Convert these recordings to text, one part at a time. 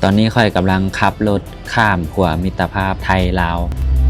ຕອນນີ້ຂ້ອຍກຳລັງຂັບລົດຂ້າມຂົວມິດຕະພາບໄທລາວ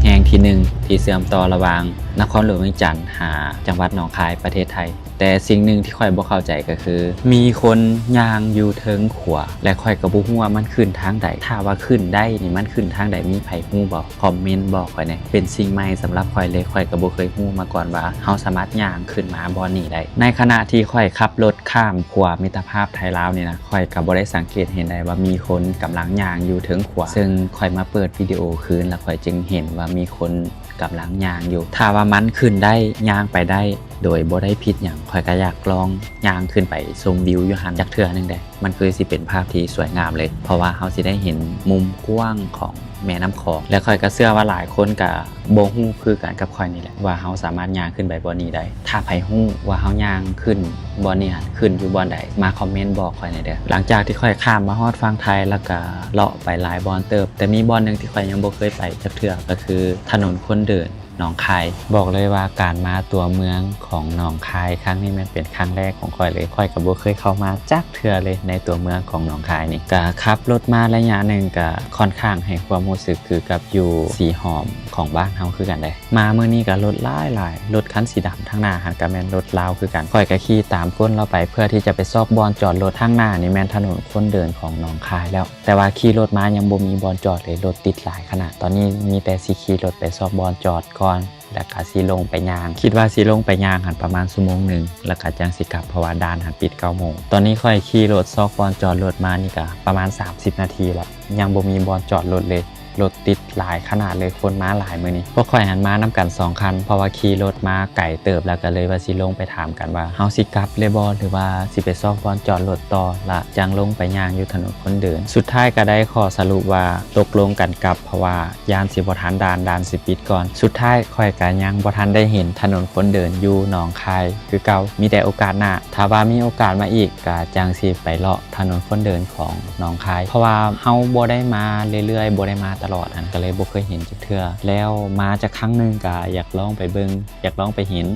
ແຫ່ງທີໜຶ່ງ ທີ່ເຊື່ອມຕໍ່ລະຫວ່າງນະຄອນຫຼວງວຽງຈັນຫາຈັງຫວັດໜອງຄາຍ ປະເທດໄທ. ແຕ່ສິ່ງໜຶ່ງທີ່ຂ້ອຍບໍ່ເຂົ້າໃຈກໍຄື ມີຄົນຍ່າງຢູ່ເທິງຂົວ ແລະ ຂ້ອຍກໍບໍ່ຮູ້ວ່າມັນຂຶ້ນທາງໃດ. ຖ້າວ່າຂຶ້ນໄດ້ນີ້ ມັນຂຶ້ນທາງໃດ? ມີໃຜຮູ້ບໍ່? ຄອມເມັນບອກຂ້ອຍແດ່. ເປັນສິ່ງໃໝ່ສຳລັບຂ້ອຍເລີຍ, ຂ້ອຍກໍບໍ່ເຄີຍຮູ້ມາກ່ອນວ່າເຮົາສາມາດຍ່າງຂຶ້ນມາບ່ອນນີ້ໄດ້. ໃນຂະນະທີ່ຂ້ອຍຂັບລົດຂ້າມຂົວມິດຕະພາບໄທລາວນີ້ນະ, ຂ້ອຍກໍບໍ່ໄດ້ສັງເກດເຫັນໄດ້ວ່າມີຄົນກຳລັງຍ່າງຢູ່ເທິງຂົວ, ເຊິ່ງຂ້ອຍມາເປີດວິດີໂອຄືນ ແລ້ວຂ້ອຍຈຶ່ງເຫັນວ່າມີຄົນກຳລັງຍ່າງຢູ່. ຖ້າວ່າມັນຂຶ້ນໄດ້, ຍ່າງໄປໄດ້ໂດຍບໍ່ໄດ້ຜິດຫຍັງ, ຂ້ອຍກໍຢາກລອງຍ່າງຂຶ້ນໄປຊົມວິວຢູ່ຫັ້ນຈັກເທື່ອໜຶ່ງເດ້. ມັນຄືຊິເປັນພາບທີ່ສວຍງາມເລີຍ, ເພາະວ່າເຮົາຊິໄດ້ເຫັນມຸມກວ້າງຂອງແມ່ນ້ຳຂອງ ແລະ ຂ້ອຍກໍເຊື່ອວ່າຫຼາຍຄົນກໍບໍ່ຮູ້ຄືກັນກັບຂ້ອຍນີ້ແຫຼະ ວ່າເຮົາສາມາດຍ່າງຂຶ້ນໄປບ່ອນນີ້ໄດ້. ຖ້າໃຜຮູ້ວ່າເຮົາຍ່າງຂຶ້ນບ່ອນນີ້ຫັ້ນ ຂຶ້ນຢູ່ບ່ອນໃດ ມາຄອມເມັນບອກຂ້ອຍແດ່ເດີ້. ຫຼັງຈາກທີ່ຂ້ອຍຂ້າມມາຮອດຝັ່ງໄທ ແລ້ວກໍເລາະໄປຫຼາຍບ່ອນເຕີບ, ແຕ່ມີບ່ອນໜຶ່ງທີ່ຂ້ອຍຍັງບໍ່ເຄີຍໄປຈັກເທື່ອ ກໍຄືຖະໜົນຄົນເດີນ ໜອງຄາຍ. ບອກເລີຍວ່າການມາຕົວເມືອງຂອງໜອງຄາຍຄັ້ງນີ້ແມ່ນເປັນຄັ້ງແລກຂອງຂ້ອຍເລີຍ. ຂ້ອຍກໍບໍ່ເຄີຍເຂົ້າມາຈັກເທື່ອເລີຍໃນຕົວເມືອງຂອງໜອງຄາຍນີ້. ກະຂັບລົດມາໄລຍະໜຶ່ງ ກະຄ່ອນຂ້າງໃຫ້ຄວາມຮູ້ສຶກຄືກັບຢູ່ສີຫອມຂອງບ້ານເຮົາຄືກັນເດ້. ມາມື້ນີ້ກະລົດຫຼາຍໆ, ລົດຄັນສີດຳທາງໜ້າຫັ້ນກະແມ່ນລົດລາວຄືກັນ. ຂ້ອຍກະຂີ່ຕາມກົ້ນລາວໄປເພື່ອທີ່ຈະໄປຊອກບ່ອນຈອດລົດ. ທາງໜ້ານີ້ແມ່ນຖະໜົນຄົນເດີນຂອງໜອງຄາຍແລ້ວ. ແຕ່ວ່າຂີ່ລົດມາຍັງບໍ່ມີບ່ອນຈອດເລີຍ, ລົດຕິດຫຼາຍຂະໜາດ. ຕອນນີ້ມີແຕ່ຊິຂີ່ລົດໄປຊອກບ່ອນຈອດກ່ອນ ແລ້ວກະຊິລົງໄປຍ່າງ. ຄິດວ່າຊິລົງໄປຍ່າງຫັ້ນປະມານຊົ່ວໂມງໜຶ່ງ ແລ້ວກະຈັ່ງຊິກັບ ເພາະວ່າດ່ານຫັ້ນປິດເກົ້າໂມງ. ຕອນນີ້ຂ້ອຍຂີ່ລົດຊອກບ່ອນຈອດລົດມານີ້ກະປະມານສາມສິບນາທີແລ້ວ, ຍັງບໍ່ມີບ່ອນຈອດລົດເລີຍ. ລົດຕິດຫຼາຍຂະໜາດເລີຍ, ຄົນມາຫຼາຍມື້ນີ້. ພວກຂ້ອຍຫັ້ນມານຳກັນສອງຄັນ, ເພາະວ່າຂີ່ລົດມາໄກເຕີບ ແລ້ວກະເລີຍວ່າຊິລົງໄປຖາມກັນວ່າເຮົາຊິກັບເລີຍບໍ່ ຫຼືວ່າຊິໄປຊອກບ່ອນຈອດລົດຕໍ່ ລະຈັ່ງລົງໄປຍ່າງຢູ່ຖະໜົນຄົນເດີນ. ສຸດທ້າຍກະໄດ້ຂໍ້ສະຫຼຸບວ່າຕົກລົງກັນກັບ ເພາະວ່າຢ້ານຊິບໍ່ທັນດ່ານ, ດ່ານຊິປິດກ່ອນ. ສຸດທ້າຍຂ້ອຍກະຍັງບໍ່ທັນໄດ້ເຫັນຖະໜົນຄົນເດີນຢູ່ໜອງຄາຍຄືເກົ່າ, ມີແຕ່ໂອກາດໜ້າ. ຖ້າວ່າມີໂອກາດມາອີກ ກະຈັ່ງຊິໄປເລາະຖະໜົນຄົນເດີນຂອງໜອງຄາຍ, ເພາະວ່າເຮົາບໍ່ໄດ້ມາເລື້ອຍໆ, ບໍ່ໄດ້ມາຕະຫຼອດຫັ້ນ, ກະເລີຍບໍ່ເຄີຍເຫັນຈັກເທື່ອ. ແລ້ວມາຈັກຄັ້ງໜຶ່ງກະຢາກລອງໄປເບິ່ງ, ຢາກລອງໄປເຫັນ.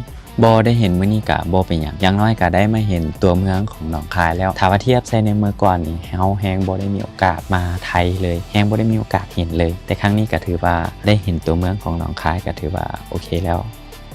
ບໍ່ໄດ້ເຫັນມື້ນີ້ກະບໍ່ເປັນຫຍັງ, ຢ່າງໜ້ອຍກະໄດ້ມາເຫັນຕົວເມືອງຂອງໜອງຄາຍແລ້ວ. ຖ້າວ່າທຽບໃສ່ໃນເມື່ອກ່ອນນີ້, ເຮົາແຮ່ງບໍ່ໄດ້ມີໂອກາດມາໄທເລີຍ, ແຮ່ງບໍ່ໄດ້ມີໂອກາດເຫັນເລີຍ. ແຕ່ຄັ້ງນີ້ກະຖືວ່າໄດ້ເຫັນຕົວເມືອງຂອງໜອງຄາຍ ກະຖືວ່າໂອເຄແລ້ວ.